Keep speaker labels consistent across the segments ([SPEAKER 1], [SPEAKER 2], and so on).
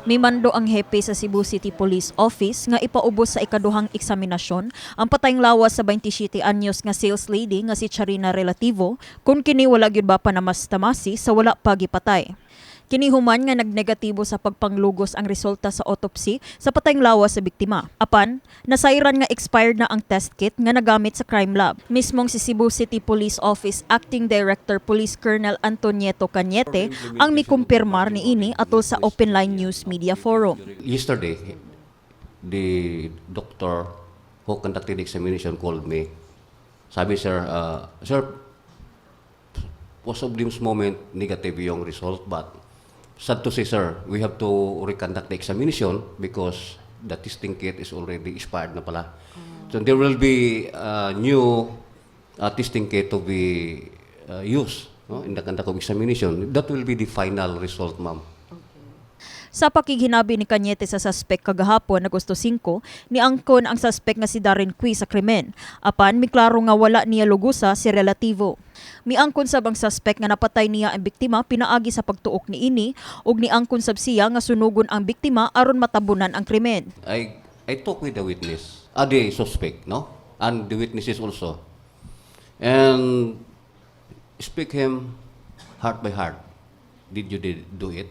[SPEAKER 1] Mimando ang hepe sa Cebu City Police Office nga ipaubos sa ikaduhang eksaminasyon ang patayng lawas sa 27 anyos nga sales lady nga si Charina Relativo kung kini wala gyud ba panamastamasi sa wala pa gipatay. Kini human nga nagnegatibo sa pagpanglugos ang resulta sa autopsy sa patayng lawas sa biktima. Apan, nasayran nga expired na ang test kit nga nagamit sa crime lab. Mismong si Cebu City Police Office Acting Director Police Colonel Antonieto Cañete ang mikumpirmar niini atol sa Open Line News Media Forum.
[SPEAKER 2] Yesterday, the doctor who conducted the examination called me. Sabi, "Sir, sir, was of this moment negative yung result, but sad to say, sir, we have to reconduct the examination because the testing kit is already expired na pala. So there will be a new testing kit to be used, no, in the conduct of examination. That will be the final result, ma'am."
[SPEAKER 1] Sa pakighinabi ni Cañete sa suspect kagahapon, Agosto 5, niangkon ang suspect nga si Darren Cui sa krimen. Apan miklaro nga wala niya lugusa si Relativo. Miangkon sab ang suspect nga napatay niya ang biktima pinaagi sa pagtuok niini ug niangkon sab siya nga sunugon ang biktima aron matabunan ang krimen.
[SPEAKER 2] I talk with the witness, the suspect, no? And the witnesses also. And speak him heart by heart. "Did you did do it?"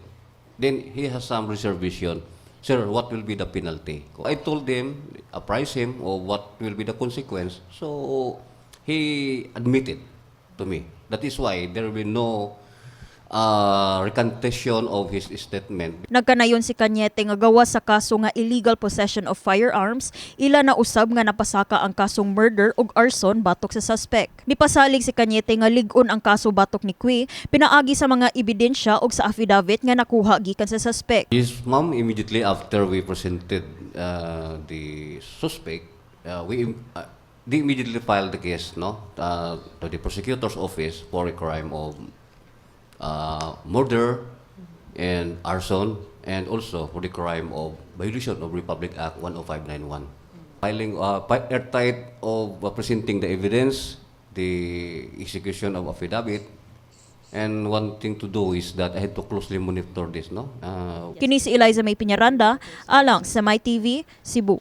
[SPEAKER 2] Then he has some reservation. "Sir, what will be the penalty?" I told him, apprise him of what will be the consequence. So he admitted to me. That is why there will be no recantation of his statement.
[SPEAKER 1] Nagkanayon si Cañete nga gawas sa kaso nga illegal possession of firearms, ila na usab nga napasaka ang kasong murder ug arson batok sa suspect. Mipasalig si Cañete nga lig-on ang kaso batok ni Cui pinaagi sa mga ebidensya ug sa affidavit nga nakuha gikan sa suspect.
[SPEAKER 2] Yes, ma'am, immediately after we presented the suspect, they immediately filed the case, no, to the prosecutor's office for a crime of murder and arson, and also for the crime of violation of Republic Act 10591. Filing airtight of presenting the evidence, the execution of affidavit, and one thing to do is that I had to closely monitor this, no?
[SPEAKER 1] Kini si Eliza May Piñaranda, alang sa My TV, Cebu.